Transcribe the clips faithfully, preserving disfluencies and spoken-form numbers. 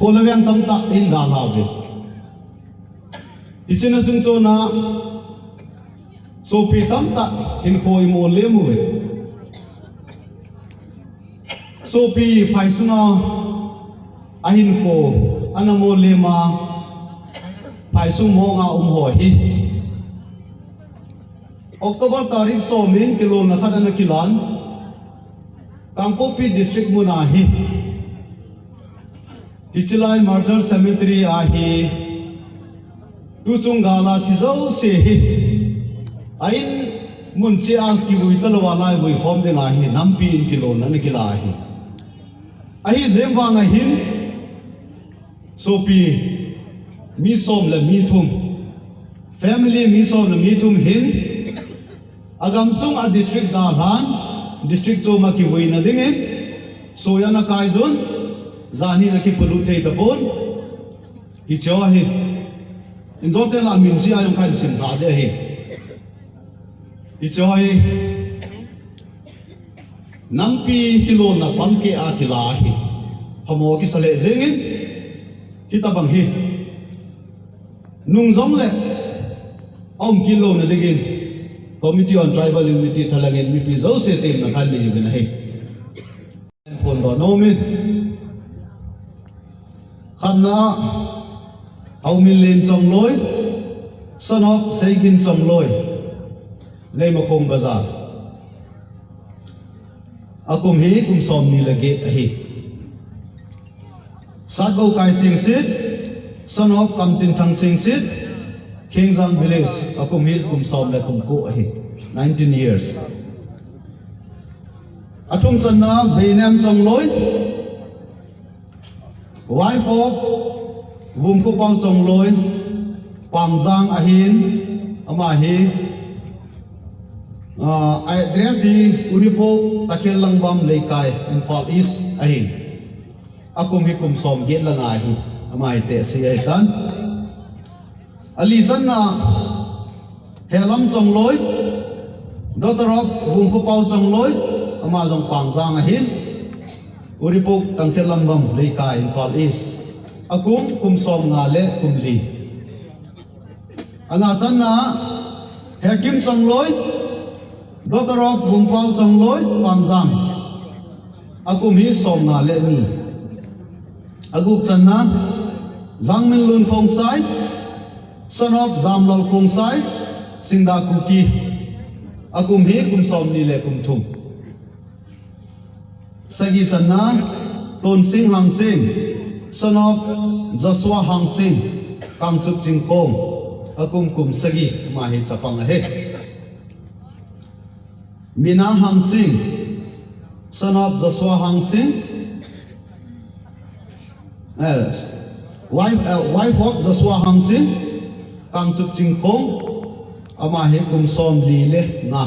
Kho le veng tamtah in dalhau ve. Hiche na sung chona sopi tamtah hinkho imu le mu ve. Sopi phai sunga ahinkho ana mu le ma phai sung monga um ho hi. October tarik som in kilona khat ana kilan Kangpokpi district muna hi. Hiche lai Martyr Cemetery a hi tuchung gala thi jouse hi a in mun cheh a kivui talou a lai vui khom ding a hi nampi in kilona ana kila hi. Ahi jeng vang a hin sopi mi som le mi thum, family mi som le mi thum hin Agam sung a district dalhan, district chom a kivuina dingin, soya na kai jun, jani na kipulut thei tabun. Hiche hi. Injo te la min chi a jong kan sim ta de hi. Hiche hi. Nampi kilona pan ke a kila hi. Phamo kisa le jengin. Hitabang hi. Nung jong le, aum kit louna dingin, Committee on Tribal Unity thalangin mipi jouse temna kan nei uvin ahi. Phondoh nom in. Khatna, Haominlen Chongloi, son of Seigin Chongloi, Leimakhong Bazar. Akum hi kum som ni le get ahi. Satgoukai Singsit, son of Kamtinthang Singsit, Khengjang Village, akum hi kum som le kum ko ahi, nineteen years. Athum channa Beinem Chongloi, wife of Vumkhopao Chongloi, Pangjang ahin, ama hi, ah, address hi Uripok Takhel Langbam Leikai, Imphal East ahin. Akum hi kum som get le nga hi, ama hi tehse ahitan. Ali channa Helam Chongloi, daughter of Vumkhopao Chongloi, ama jong Pangjang ahin, Uripok Takhel Langbam Leikai, Imphal East. Akum, kum som nga le kum li. Anga channa, Hekim Chongloi, daughter of Vumkhopao Chongloi, Pangjang. Akum hi som nga le ni. Aguk channa, Jangminlun Khongsai, son of Jamlal Khongsai, Singda Kuki. Akum hi kum som ni le kum thum. Sagi channa, Tonsing Hangsing, son of Joshua Hangsing, Kangchup Chingkhong, akum kum sagi, ama hi chapang ahi. Mina Hangsing, son of Joshua Hangsing, eh, wife, eh, wife of Joshua Hangsing, Kangchup Chingkhong, ama hi kum som li le nga.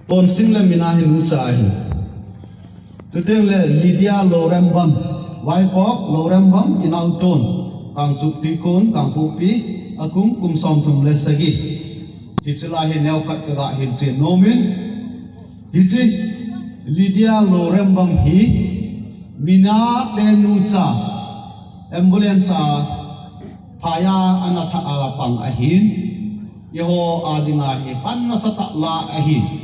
Tonsing le Mina hi nucha ahi. Chuteng le Lydia Lorembam, wife of Lorembam, inau Ton, Kangchup Tuikon, Kangpokpi, akum kum som thum le sagi. Hiche lai hi neo khat kaga hilchen nom in. Hiche Lydia Lorembam hi Mina te nucha ambulance a phaiya ana tha a pang ahin. Eiho a dinga hi pan nasatah la ahi.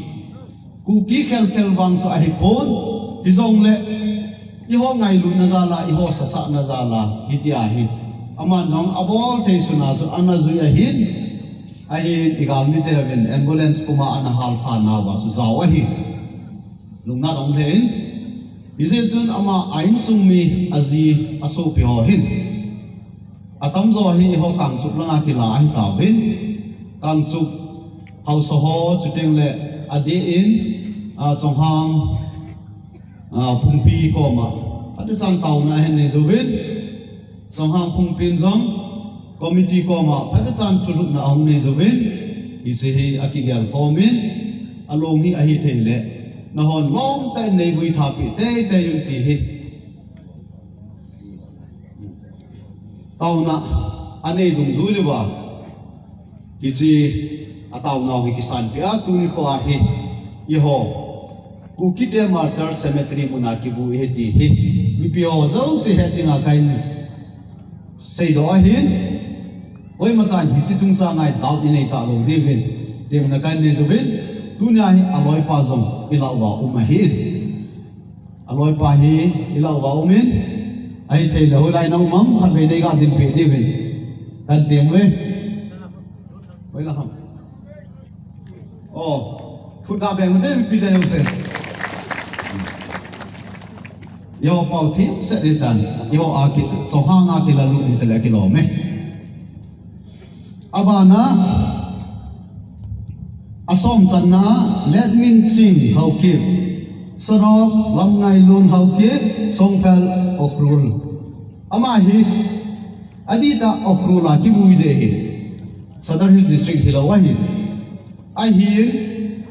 Kuki khelkhel vang chu ahipon, hijongle eiho ngailutna jal a, eiho sasahna jal a, hitia hi. Aman jong abol thei suna chu ana jui ahin, ahin igalmi te uvin ambulance puma ana halkha nauva chu jao ahi. Lungnat ong thei in, hijeh chun ama a insung mi aji asopi ho hin. Atamjo hi eiho Kangchup langa kila ahi tauvin. Kangchup haosa ho chuteng le adeh in, a, Chonghang, a, Phungpi koma. Adeh chan taona ahin nei jouvin. Chonghang Phungpin jong committee koma phatechan thulhutna ahung nei jouvin, hiche hi akigel khomin, along hi ahithei le, nahon lomtah in neivui thapeh teitei un ti hi. Taona anei dungjuiya, hiche ataonau hi kisanpeh a, tuni khoa hi, eiho Kukite Martyr Cemetery muna kibu ihi ti hi. Ipi ho jouse het dinga kahin seidoh ahin. Koima chan hiche chungchang a i doubt inei talou diuvin temna kahin nei uvin. Tunia hi aloipa jong ilah uva um ahin. Aloipa hi ilah uva um in. Ahithei le hoilai na um am khatvei nei ga dinpeh diuvin kahin tem uve. Hoilai ham. O, khut ga beng u te, mipi te jouse. Eiho pao themset hitan. Eiho a ki, chonghang a kilalut hita le kilom e. Abana, asom channa, Letminching Haokip, son of Lamngailun Haokip, Songphel Ukhrul. Ama hi, adih tah Ukhrul a kivui ding ahi. Sadar Hills District hilou ahi. Ahin,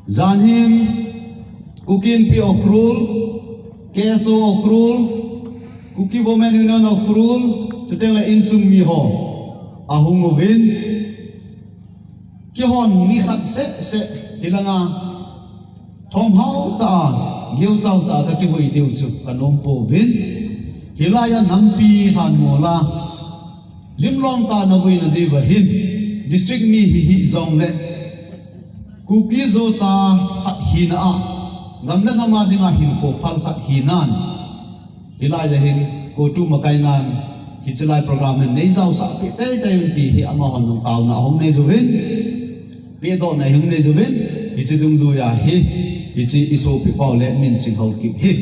janhin, Kuki Inpi Ukhrul, K S O Ukhrul, Kuki Women Union Ukhrul, chuteng le insung mi ho ahung uvin, keihon mi khat seh seh hilanga thomhao tah a, geuchau tah a kakivui diu chu kanom pouvin. Hilai a nampi lhanmol a, limlom tah a navui nadiuva hin, district mi hi hih jongle, Kuki Zo cha khat hina a, gam le nam a dinga hinkho phal khat hinan, hilai a hin COTU makai nan, hiche lai program hin neijaosah peh teitei un ti hi amahon jong taona ahung nei uvin, pehdohna ahung nei uvin, hiche dungjuia hi, hiche isopi pau Letminching Haokip hi,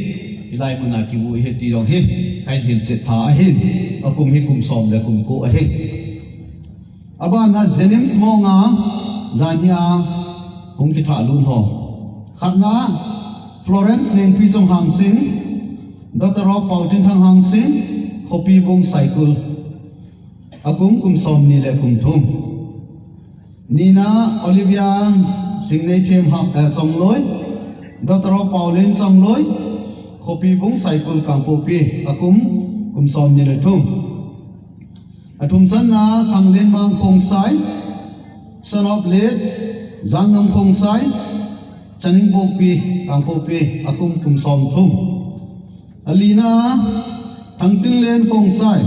hilai muna kivui ahi ti jong hi kahin hilchet tha ahin, akum hi kum som le kum ko ahi. Abana JNIMS monga, janhia hung kithah lut ho. Khatna, Florence Nengpichong Hangsing, daughter of Paotinthang Hangsing, Khopibung Saikul. Akum kum somni le kum thum. Nina Olivia Lhingneithem ha, eh, Chongloi, daughter of Paolen Chongloi, Khopibung Saikul Kangpokpi, akum kum somni le thum. Athum channa Thanglenmang Khongsai, son of late Jangam Khongsai, Channingbokpi, Kangpokpi, akum kum somthum. Alina Thangtinlen Khongsai,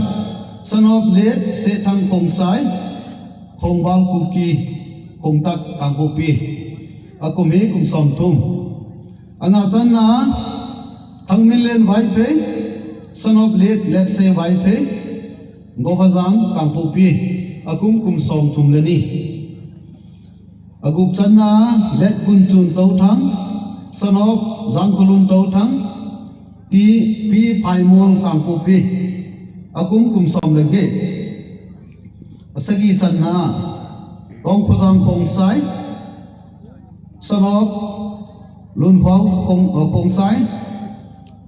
son of late Sethang Khongsai, Khongbal Kuki, Khongtak, Kangpokpi, akum hi kum somthum. Anga channa Thangminlen Vaiphei, son of late Letse Vaiphei, Govajang, Kangpokpi, akum kum somthum le ni. Agup channa Letkunchun Touthang, son of Jangkholun Touthang, Pi, Pi Phaimol, Kangpokpi, akum kum som le get. Asagi channa Tongkhojang Khongsai, son of Lunhuau Khong-, uh, Khongsai,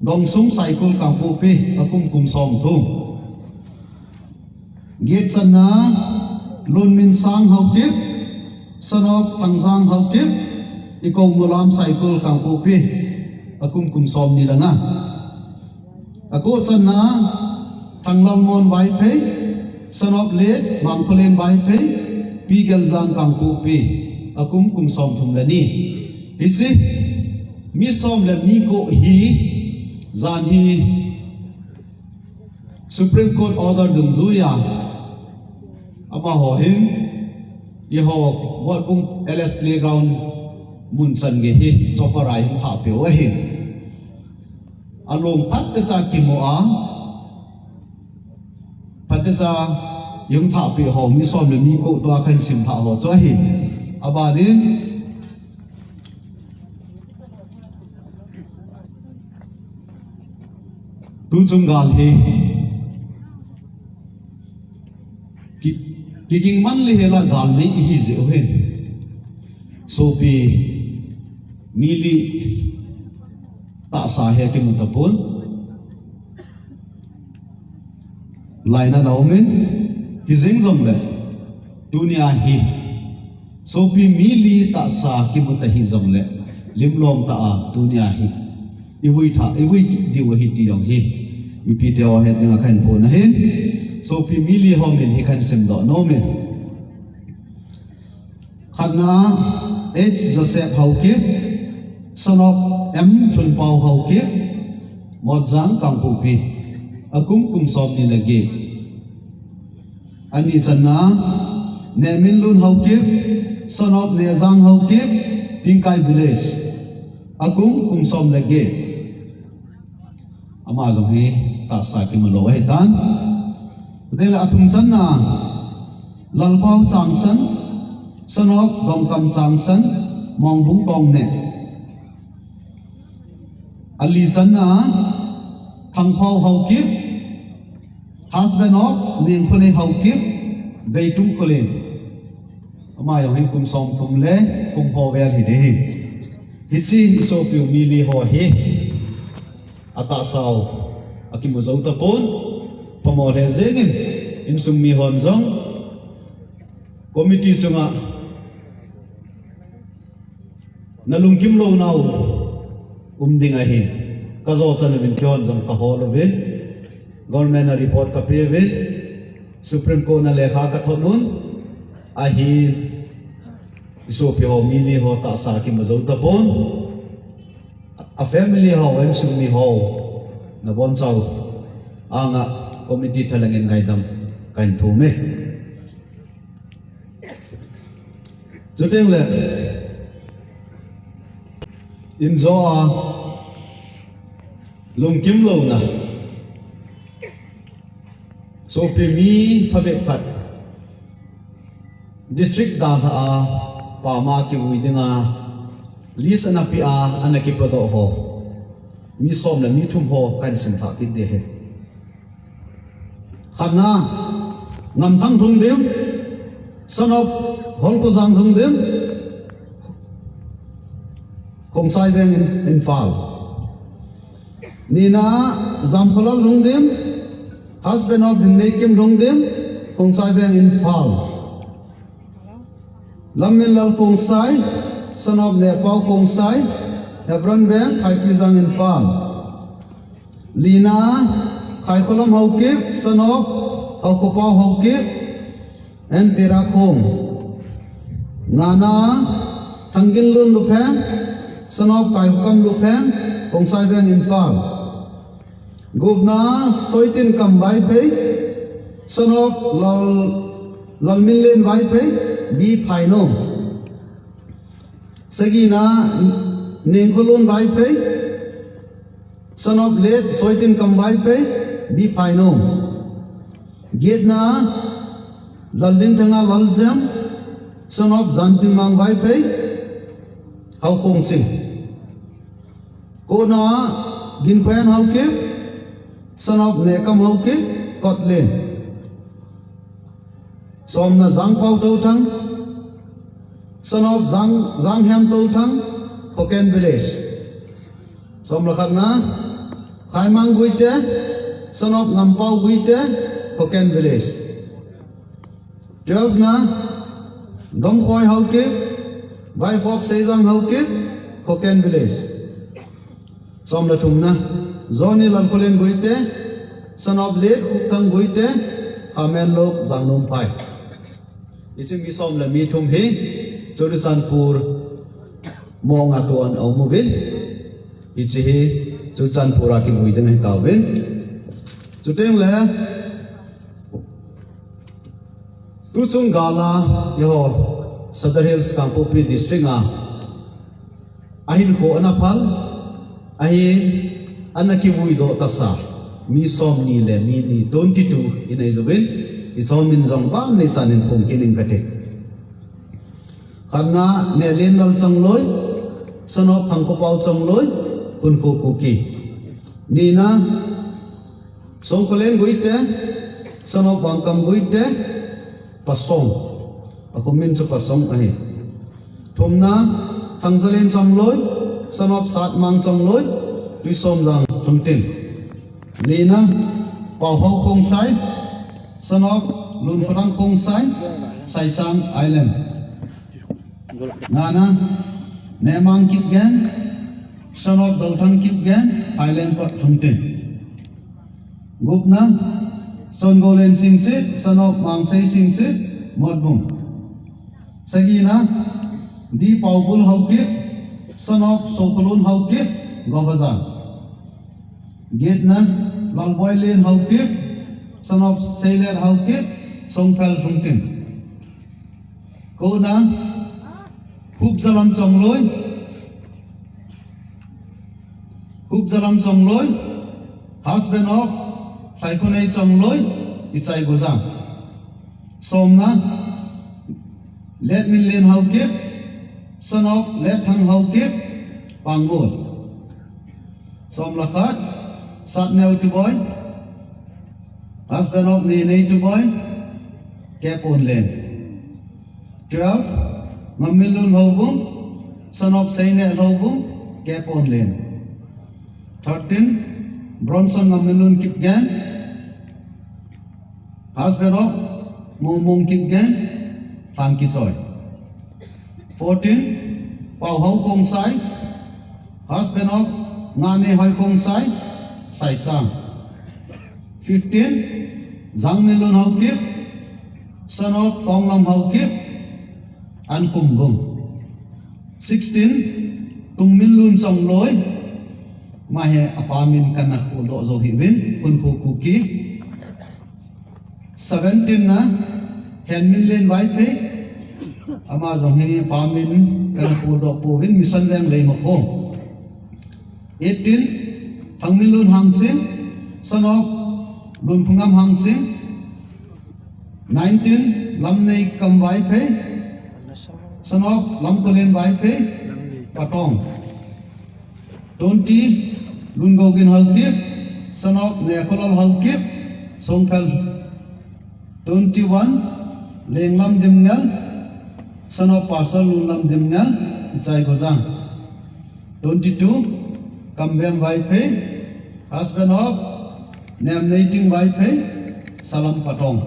Dongsum Saikul, Kangpokpi, akum kum somthum. Get channa Lunminsang Haokip, son of Thangjang Haokip, Ikomulam Saikul, Kangpokpi, akum kum somni le nga. Ako channa Thanglalmon Vaiphei, son of late Mangkholen Vaiphei, Pi Geljang, Kangpokpi, akum kum somthum le ni. Hiche mi som le mi ko hi janhi Supreme Court order dungjuia amaho hin eiho Motbung L S Playground mun chan gei hi chopper a hin thahpeh u ahi. Along phatechan kimu a, phatechan ihung thahpeh ho mi som le mi ko toh a kahin simthah ho chu ahi. Abanin, tuchung gal hi ki, kiging man le hela gal nei ihi jeh u hin, sopi mi li tahsa hi akimu tapon. Lainat a um in, kijeng jongle, tunia hi sopi mi li tahsa kimu ta hih jongle, limlom tah a tunia hi ivui tha, ivui diu ahi ti jong hi mipite ho het dinga kahin phon ahin. Sopi mi li ho min hi kahin simdoh nom in. Khatna H Joseph Haokip, son of M Lhunpao Haokip, Motjang Kangpokpi, akum kum som ni le get. Ani channa, Nehminlun Haokip, son of Nehjang Haokip, Tingkai village, akum kum som le get. Ama jong hi tahsa kimu lou ahitan. Chuteng le athum channa, Lalpao Changsan, son of Dongkam Changsan, Mongbung Tongneh. Ali channa, Thangkhao Haokip, husband of Nengkhonei Haokip, Beitung Khullen. Ama jong hi kum som thum le kum ho vel hi ding ahi. Hiche i sopiu mi li ho hi atahsau akimu jou tapon, phamo lheh jengin, insung mi hon jong committee chunga na lungkim lounau um ding ahin, ka jo chan uvin kihon jong ka hol uvin, government a report ka pe uvin, Supreme Court na lekha ka thot un, ahin, i sopi ho mi li ho tahsa kimu jou tapon, a family ho, insung mi ho, na bonchau anga committee thalheng in ngaidam kahin thum e. Chuteng le, injo a lungkim louna, sopi mi phabep khat, district dalha a pama kivui dinga list ana pe a, ana kipodoh ho, mi som le mi thum ho kahin simlha kit ding ahi. Khatna, Ngamthang Lhungdim, son of Holkhojang Lhungdim, Khongsai Veng, Imphal. Nina, Jamkholal Lhungdim, husband of Dingneikim Lhungdim, Khongsai Veng, Imphal. Lamminlal Khongsai, son of Nehpao Khongsai, Hebron Veng, Phaipijang, Imphal. Lina, Khaikholam Haokip, son of Haokhopao Haokip and Terakhong. Ngana, Thanginlun Lupheng, son of Kaikhokam Lupheng, Khongsai Veng, Imphal. Gupna, Soitinkam Vaiphei, son of Lal, Lalminlen Vaiphei, B Phainong. Sagina, Nengkholun Vaiphei, son of late Soitinkam Vaiphei, B Phainong. Getna, Lallinthanga Laljem, son of Jantinmang Vaiphei, Haokhongching. Kona, Ginkhoen Haokip, son of Nehkam Haokip, Kotlen. Somna, Jangpao Touthang, son of Jang, Janghem Touthang, Khoken Village. Somle khatna, Khaimang Guite, son of Ngampao Guite, Khoken Village. Twelve na, Domkhoi Haokip, wife of Seijang Haokip, Khoken Village. Somle thumna, Johnny Lalkholen Guite, son of late Khupthang Guite, Khamenlok, Jangnomphai. Hiche mi somle mi thum hi Churachandpur monga tuan aum uvin. Hiche hi Churachandpur a kivui ding ahitauvin. Chuteng le, tuchung gal a, eiho, Sadar Hills Kangpokpi District a, ahinkho ana phal, ahin, ana kivuidoh tasa, mi somni le mi ni, twenty-two in ahi jouvin, hiche ho min jong ban nei chanin phong kit ing kate. Khatna, Nehlenlal Chongloi, son of Thangkhopao Chongloi, Hunkho Kuki. Nina, Songkholen Guite, son of Vangkam Guite, Pasong. Akhum min chu Pasong ahi. Thumna, Thangzalen Chongloi, son of Satmang Chongloi, Tuisomjang Lungtin. Lina, Paohao Khongsai, son of Lunkholang Khongsai, Saichang Island. Ngana, Nemang Kipgen, son of Douthang Kipgen, Highland Kot Lungtin. Gupna, Songolen Singsit, son of Mangsei Singsit, Motbung. Sagina, D Paobul Haokip, son of Sokolun Haokip, Gobazan. Get na, Lalboilen Haokip, son of Seilet Haokip, Songphel Lhungtin. Ko na, Khupzalam Chongloi, Khupzalam Chongloi, husband of Lhaikhonei Chongloi, Ichai Gojang. Somna, Letminlen Haokip, son of Letthang Haokip, Pangbol. Somle khat, Satneo Tuboi, husband of Neinei Tuboi, Keponlen. Twelve, Ngamminlun Lhoubung, son of Seine Lhoubung, Keponlen. Thirteen, Bronson Ngamminlun Kipgen, husband of Momong Kipgen, Lhangkichoi. Fourteen, Pauhao Khongsai, husband of Nganehoi Khongsai, Saichang. Fifteen, Jangminlun Haokip, son of Tonglam Haokip, Ankumbung. Sixteen, Tungminlun Chongloi, ama hi apa min kana kholdoh jou hih uvin, Kunkho Kuki. Seventeen na, Henminlen Vaiphei, ama jong hi apa min kana kholdoh pouvin, Mission Veng Leimakhong. Eighteen, Thangminlun Hangsing, son of Lunphungam Hangsing. Nineteen, Lamneikam Vaiphei, son of Lamkolen Vaiphei, Patong. Twenty, Lungougin Haokip, son of Nekholal Haokip, Songphel. Twenty-one, Lenglam Dimngel, son of Pastor Lunlam Dimngel, Ichai Gojang. Twenty-two, Kambem Vaiphei, husband of Nemneiting Vaiphei, Salam Patong.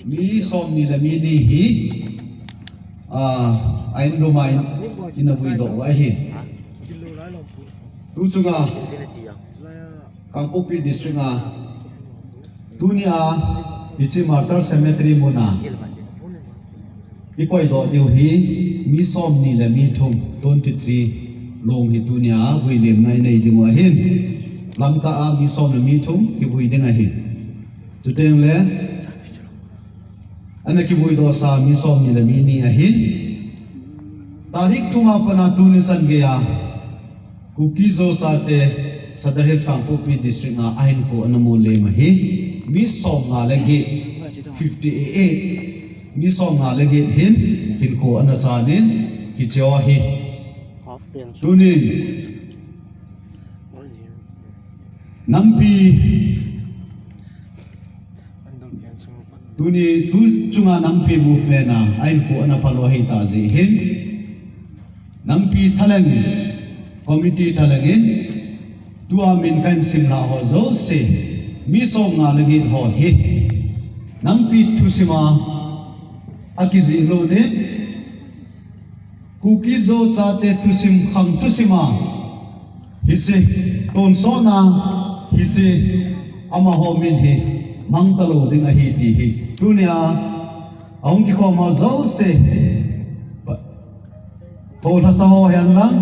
Mi somni le mi ni hi, ah, a in loma in, ina vuidoh u ahi. Tu chunga, Kangpokpi District a, tunia, hiche Martyr Cemetery muna, i koidoh diu hi, mi somni le mi thum, twenty-three, long hi tunia, vuilimna i nei diu ahin. Lamka a mi som le mi thum, kivui ding ahin. Chuteng le, ana kivuidoh sa mi somni le mi ni ahin. Tarik thum a pat a tuni chan geiya, Kuki Zo chate Sadar Hills Kangpokpi District a ahinkho ana molem ahi. Mi somnga le get, fifty-eight. Mi somnga le get hin, hinkho ana chanin, hiche ho hi. Tunin, nampi, tuni, tu chunga nampi movement a, ahinkho ana phal u ahitah jeh hin, nampi thalheng, committee thalheng in, tua min kahin simlah ho jouse, mi somnga le get ho hi, nampi thusim a, akijih lhon in, Kuki Zo chate thusim khang thusim a, hiche, tonsot na, hiche, amaho min hi, mang talou ding ahi ti hi. Tunia, ahung kikhom ho jouse, Ho lhacha ho hen lang,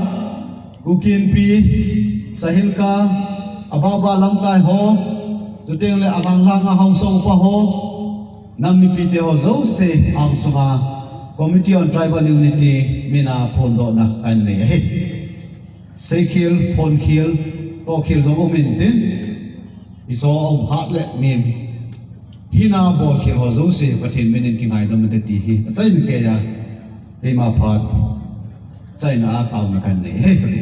Kuki Inpi, Sahilka, ababa lamkai ho, chuteng le alhang lhang a haosa upa ho, nam mipite ho jouse angsunga, Committee on Tribal Unity mina phondohna kahin nei ahi. Seikhel, phonkhel, tohkhel jong um intin, ijo aum khat le min, hina bolkhel ho jouse Pathen minin kingaidam ute ti hi, achaina keiya, keima phat, chaina a taona kahin nei ahi.